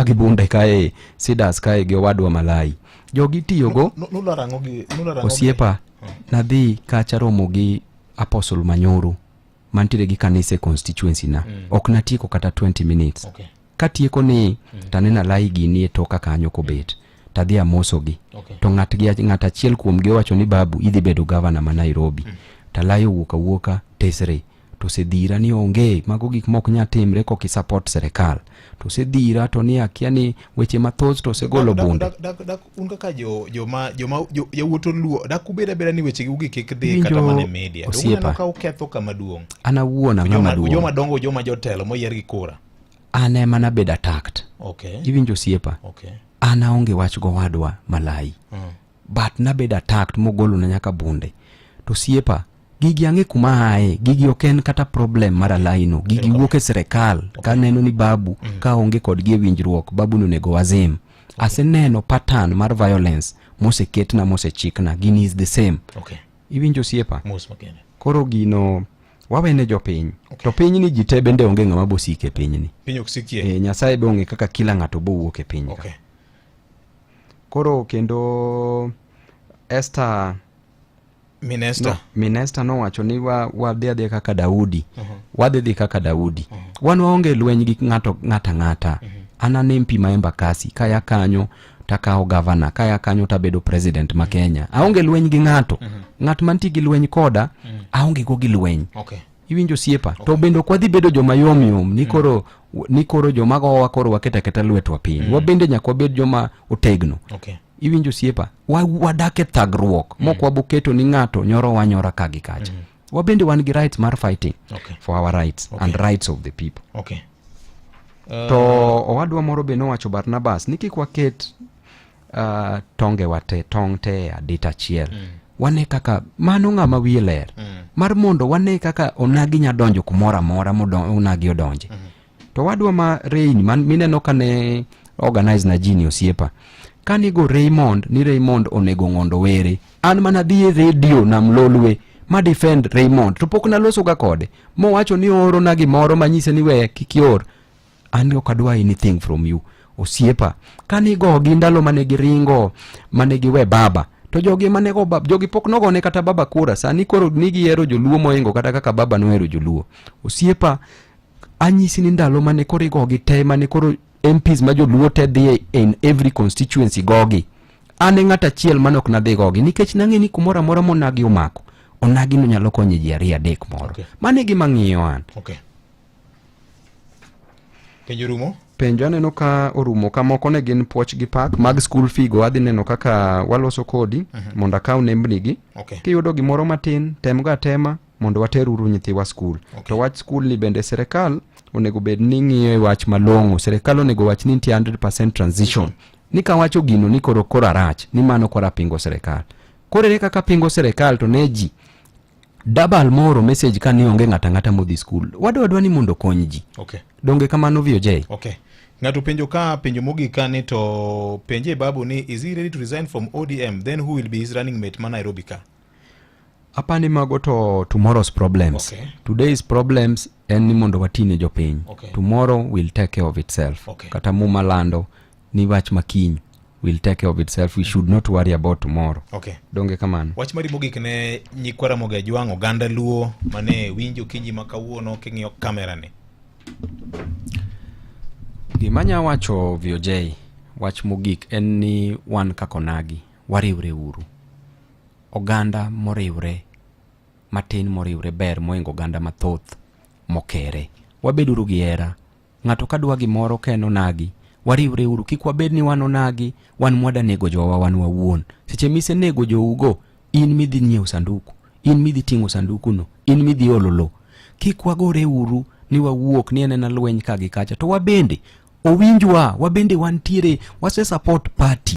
Gi bunde kae Sidas kae gi owadwa Malai jogi tiyogo. Nularo ang'o gi nularo ang'o gi- Osiepa, nadhi kacha romo gi Apostle Manyoro mantiere gi kanisa e constituency na. Ok natieko kata 20 minutes. Katieko ni taneno Alai gini e toka kanyo kobet, tadhi amosogi. To ng'atgi, ng'at achiel kuomgi owacho ni, "Babu, idhi bedo gavana ma Nairobi." Talai owuok awuoka tesre to osedhira ni onge mago gik mok nya timre kok isupport serikal, to osedhira to ni akia ni weche mathoth to osegolo bunde. Dak un kaka jo joma yawuot Luo, dak ubed abeda ni weche gi kik dhi Winjo, kata mana e media? Donge osiepa. uneno ka uketho kama duong'? An awuon ang'ama duong'. Joma dongo, joma jotelo moyier gi kura. An ema nabedo attacked. Iwinjo, osiepa? Okay. An aonge wach gowadwa Malai, but nabedo attacked mogolona nyaka bunde. To osiepa, gigi ang'e kuma aye. Gigi ok en kata problem mar Alaino. Gigi wuok e sirikal kaneno ni Babu ka onge kodgi e winjruok, Babu nonego wazim. Aseneno pattern mar violence moseketna, mosechikna. Gini is the same. Iwinjo, osiepa? Mos makende. Koro gino wawene jopiny. To pinyni ji te bende onge ng'ama bosik e pinyni. Piny ok sikie. E, Nyasaye be ong'e kaka kila ng'ato bowuok e piny ka. Koro kendo Esther Minesta. No, Minesta nowacho ni wadhi adhiya kaka Daudi. Wadhi dhi kaka Daudi. Wan waonge lweny gi ng'ato ng'ata ng'ata. An an MP ma Embakasi, kaya kanyo takawo gavana, kaya kanyo tabedo president ma Kenya. Aonge lweny gi ng'ato. Ng'at mantie gi lweny koda, aonge go gi lweny. Iwinjo, osiepa? To bende ok wadhi bedo joma yom yom ni koro joma gowa koro waketo aketa lwetwa piny. Wabende nyaka wabed joma otegno. Iwinjo, osiepa? Wadak e thagruok mok waboketo ni ng'ato nyoro wanyora ka gi kacha. Wabende wan gi rights mar fighting for our rights and rights of the people. To owadwa moro be nowacho, Barnabas, ni kik waket tongewa te tong' te e adit achiel. Wane kaka mano ng'ama wiye ler mar mondo wane kaka onagi nya donjo kumoro amora onagi odonje. To wadwa ma Rein man mineno kane organize na jini, osiepa, kanigo Raymond ni Raymond onego ng'ondo were, an mana dhi e radio Nam Lolwe ma defend Raymond, to pok naloso ga kode mowacho ni oorona gimoro manyise ni we kik ior, an ok adwa anything from you, osiepa. Kanigogi ndalo mane giringo mane giwe baba, to jogi mane go baba, jogi pok nogone kata baba kura. Sani koro ni gihero joluo moingo kata kaka baba nohero joluo. Osiepa, anyisi ni ndalo mane koro igogi te, mane koro MPs ma joluo te dhi in every constituency gogi, an e ng'at achiel mane ok nadhi gogi, nikech nang'e ni kumoro amora monagi omako onagi no nyalo konyo ji ariyo adek moro. Mano e gima ng'iyo an. Penjo rumo? Penjo aneno ka orumo. Ka moko ne gin puoch gi pak mag school fee go, adhi neno kaka waloso kodi mondo akaw nembni gi. Kiyudo gimoro matin, temgo atema mondo water uru nyithiwa skul. To wach skul ni bende sirikal onego bed ni ng'iyo e wach malong'o. Sirikal onego wach ni nitie 100% transition, ni kawacho gino ni koro arach ni mano koro apingo sirikal. Koro ere kaka pingo sirikal to ne ji dabal moro message ka ni onge ng'ata ng'ata modhi skul? Wadwa ni mondo okony ji. Donge kamano, VOJ? Okay. Ng'ato penjo ka, penjo mogik ka ni to penje Babu ni is he ready to resign from ODM, then who will be his running mate ma Nairobi ka? Apani mago to tomorrow's problems. Today's problems en ni mondo watine jopiny. Tomorrow will take care of itself. Kata Muma lando ni wach makiny will take care of itself. We should not worry about tomorrow. Donge kamano? Wach mari mogik ne nyikwa Ramogi Ajwang', oganda Luo mane winjo kinyi ma kawuono king'iyo kamera ni. Gima anya wacho, VOJ, wach mogik en ni wan kaka onagi wariwre uru. Oganda moriwre matin moriwre ber moingo oganda mathoth mokere. Wabeduru gi hera. Ng'ato ka dwa gimoro ka en onagi, wariwre uru. Kik wabed ni wan onagi, wan mwada nego jowa wan wawuon. Seche misenego jougo, in midhi nyiewo sanduku, in midhi ting'o sandukuno, in midhi olo lo. Kik wagore uru ni wawuok ni en ena lweny ka gi kacha. To wabende owinjwa, wabende wantiere, wase support party.